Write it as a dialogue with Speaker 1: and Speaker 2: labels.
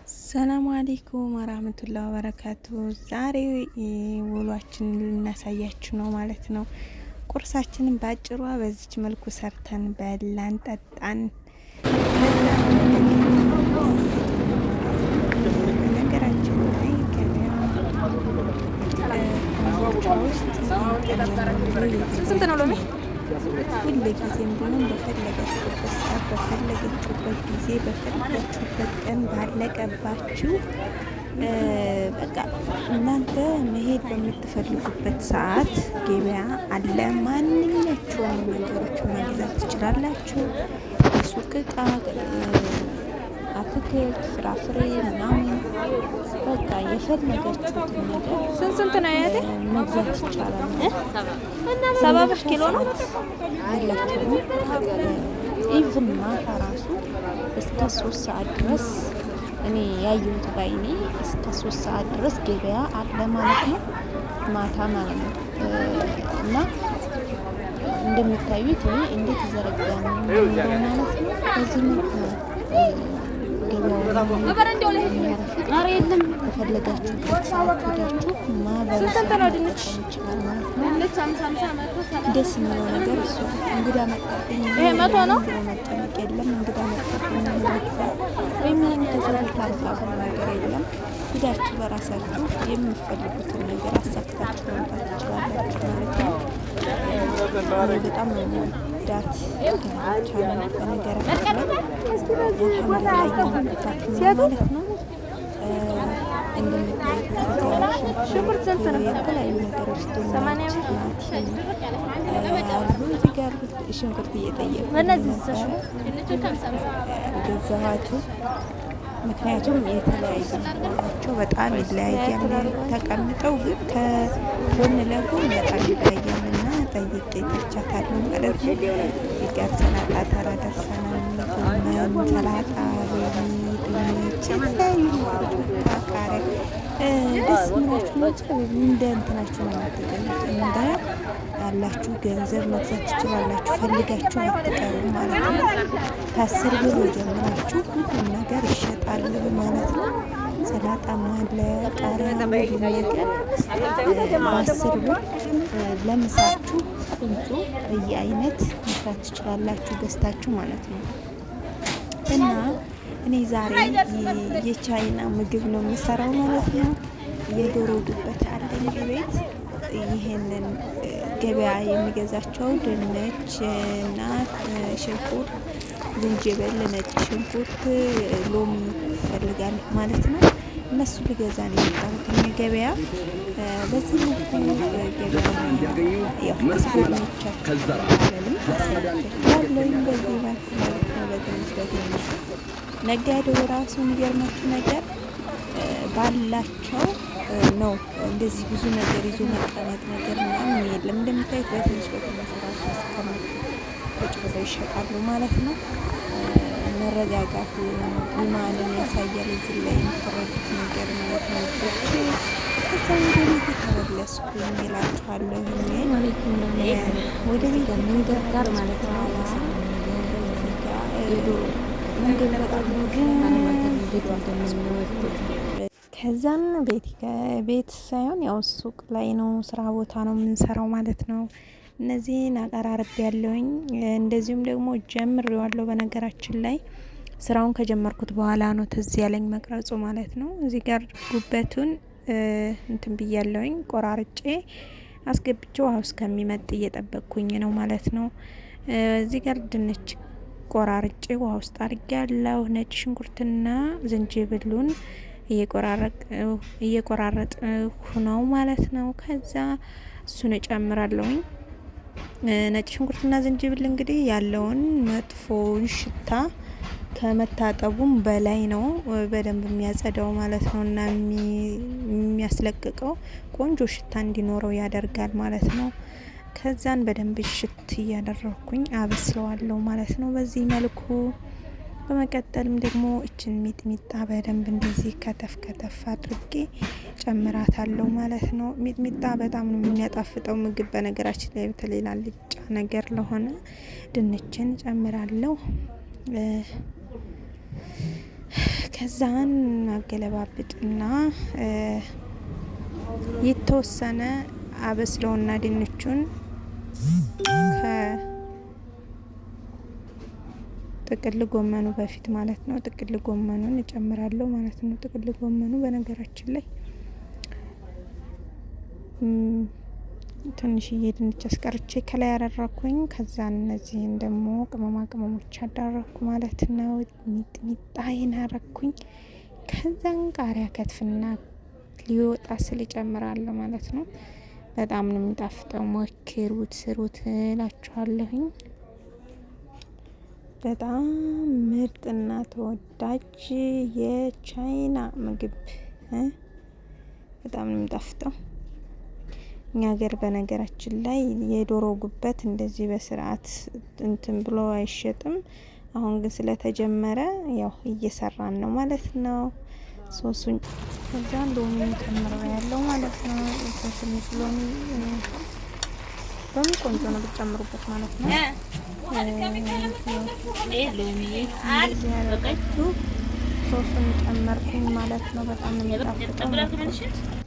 Speaker 1: ሰላም አለይኩም ወራህመቱላሂ ወበረካቱ። ዛሬ ውሏችንን ልናሳያችሁ ነው ማለት ነው። ቁርሳችንን ባጭሯ በዚች መልኩ ሰርተን በላን ጠጣን። በነገራችን ላይ ገበያ ውስጥ
Speaker 2: ስንት ነው ሎሚ?
Speaker 1: ሁል ጊዜም ቢሆን በፈለጋችሁበት ሰዓት፣ በፈለገችሁበት ጊዜ፣ በፈለጋችሁበት ቀን ባለቀባችሁ በቃ እናንተ መሄድ በምትፈልጉበት ሰዓት ገበያ አለ። ማንኛቸውም ነገሮች መግዛት ትችላላችሁ። የሱቅ እቃ፣ አትክልት፣ ፍራፍሬ ምናምን በቃ የፈለጋችሁትን ነገር
Speaker 2: ስንት ስንት ነው ያያቴ?
Speaker 1: መግዛት ይቻላል።
Speaker 2: 70 ብር ኪሎ ነው።
Speaker 1: ያላችሁም even ማታ ራሱ እስከ 3 ሰዓት ድረስ እኔ ያየሁት ባይኔ እስከ 3 ሰዓት ድረስ ገበያ አለ ማለት ነው። ማታ ማለት ነው። እና እንደምታዩት ይሄ እንዴት ዘረጋ ነው የሚለው ማለት ነው። በዚህ መልኩ ነው ገበያው። በፈለጋችሁበት ሰዓት ሄዳችሁ
Speaker 2: ስንት ነው ድንች?
Speaker 1: ይችላል ማለት ነው። ደስ የሚለው ነገር እሱ እንግዳ መጣብኝ
Speaker 2: ይሄ 100 ነው።
Speaker 1: ብሎ መጨነቅ የለም። እንግዳ መጣብኝ ልግዛ ወይም ይህን ከሰው ቤት ላምጣ ብሎ ነገር የለም። ሂዳችሁ በራሳችሁ የምትፈልጉትን ነገር አሳክታችሁ መምጣት ትችላላችሁ ማለት ነው። እኔ በጣም ነው የምወዳት ቻና በነገራችን ላይ አልሐምዱሊላህ እየሆንኩባት ነው ማለት ነው። እንደምታዩት
Speaker 2: ሽንኩርት ስንት ነው?
Speaker 1: የተለያዩ ነገሮች ድንች፣ ቲማቲም አሉ። እዚህ ጋር ሽንኩርት እየጠየቁ
Speaker 2: በእነዚህ
Speaker 1: ገዛኋቸው። ምክንያቱም የተለያዩ ናቸው፣ በጣም ይለያያል። ተቀምጠው ግን ከጎን ለጎን በጣም ይለያያል እና ጠይቄ ጠርቻታለሁ ማለት ነው። እዚህ ጋር ሰላጣ ተራ ደርሰናል። ጎመን፣ ሰላጣ፣ ሎሚ፣ ድንች፣ የተለያዩ ነገሮች በቃ ቃሪያ ደስ የሚላችሁ ነገር እንደ እንትናችሁ ነው የምትገኙት። እንደ አላችሁ ገንዘብ መግዛት ትችላላችሁ። ፈልጋችሁ አትቀሩም ማለት ነው። ከ10 ብር ጀምራችሁ ሁሉም ነገር ይሸጣል ማለት ነው። ሰላጣም አለ፣ ቃሪያ፣ ሁሉም ነገር በ10 ብር ለምሳችሁ ቆንጆ በየአይነት መስራት ትችላላችሁ ገዝታችሁ ማለት ነው። እና እኔ ዛሬ የቻይና ምግብ ነው የምሰራው ማለት ነው። የዶሮ ጉበት አለኝ ቤት። ይሄንን ገበያ የሚገዛቸው ድንች እና ሽንኩርት፣ ዝንጅብል፣ ነጭ ሽንኩርት፣ ሎሚ እፈልጋለሁ ማለት ነው። እነሱ ልገዛ ነው የመጣሁት ገበያ። በዚህ መልኩ ገበያ ያው አስጎብኝቻችኋለሁ አሳይቻችኋለሁ። በዚህ መልኩ ማለት ነው። በትንሽ በትንሹ ነጋዴው ራሱ የሚገርማችሁ ነገር ባላቸው ነው እንደዚህ ብዙ ነገር ይዞ መቀመጥ ነገር ምናምን የለም። እንደምታዩት በትንሽ በትንሹ ራሱ አስቀምጡ ቁጭ ብለው ይሸጣሉ ማለት ነው። መረጋጋቱን ኢማንን ያሳያል። እዚህ ላይ የምትረዱት ነገር ማለት ነው። ከዛ ወደ ቤት ተመለስኩኝ እላችኋለሁ። ወደ ቤት
Speaker 2: መንገድ ጋር ማለት ነው።
Speaker 1: መንገድ በጣም ነው ግን ከዛን ቤት ሳይሆን ያው ሱቅ ላይ ነው፣ ስራ ቦታ ነው የምንሰራው ማለት ነው። እነዚህን አቀራርብ ያለውኝ እንደዚሁም ደግሞ ጀምሬዋለሁ። በነገራችን ላይ ስራውን ከጀመርኩት በኋላ ነው ትዝ ያለኝ መቅረጹ ማለት ነው። እዚህ ጋር ጉበቱን እንትን ብያለሁኝ ቆራርጬ አስገብቼው ውሃ እስከሚመጥ እየጠበቅኩኝ ነው ማለት ነው። እዚህ ጋር ድንች ቆራርጬ ውሃ ውስጥ አድርጌያለሁ። ነጭ ሽንኩርትና ዝንጅብሉን እየቆራረጥኩ ነው ማለት ነው። ከዛ እሱን እጨምራለሁኝ። ነጭ ሽንኩርትና ዝንጅብል እንግዲህ ያለውን መጥፎውን ሽታ ከመታጠቡም በላይ ነው በደንብ የሚያጸዳው ማለት ነው እና የሚያስለቅቀው ቆንጆ ሽታ እንዲኖረው ያደርጋል ማለት ነው። ከዛን በደንብ ሽት እያደረኩኝ አበስለዋለሁ ማለት ነው በዚህ መልኩ። በመቀጠልም ደግሞ እችን ሚጥሚጣ በደንብ እንደዚህ ከተፍ ከተፍ አድርጌ ጨምራታለሁ ማለት ነው። ሚጥሚጣ በጣም ነው የሚያጣፍጠው ምግብ በነገራችን ላይ በተለይ ላልጫ ነገር ለሆነ ድንችን ጨምራለሁ። ከዛን አገለባብጥና የተወሰነ አበስለውና ድንቹን ከጥቅል ጎመኑ በፊት ማለት ነው። ጥቅል ጎመኑን እጨምራለሁ ማለት ነው። ጥቅል ጎመኑ በነገራችን ላይ ትንሽዬ ድንች አስቀርቼ ከላይ ያደረኩኝ። ከዛ እነዚህን ደግሞ ቅመማ ቅመሞች አዳረኩ ማለት ነው። ሚጥሚጣዬን አረኩኝ። ከዛን ቃሪያ ከትፍና ሊወጣ ስል እጨምራለሁ ማለት ነው። በጣም ነው የሚጣፍጠው። ሞክሩት፣ ስሩት እላችኋለሁኝ። በጣም ምርጥና ተወዳጅ የቻይና ምግብ በጣም ነው የሚጣፍጠው። እኛ ሀገር በነገራችን ላይ የዶሮ ጉበት እንደዚህ በስርዓት እንትን ብሎ አይሸጥም። አሁን ግን ስለተጀመረ ያው እየሰራን ነው ማለት ነው። ሶሱን ከዛ ሎሚ ጨምረው ያለው ማለት ነው። ትንሽ ሎሚ ሎሚ ቆንጆ ነው ብትጨምሩበት ማለት ነው። እንደዚህ ያደረጋችሁ ሶሱን ጨመርኩኝ ማለት ነው። በጣም ነው የሚጣፍጠው።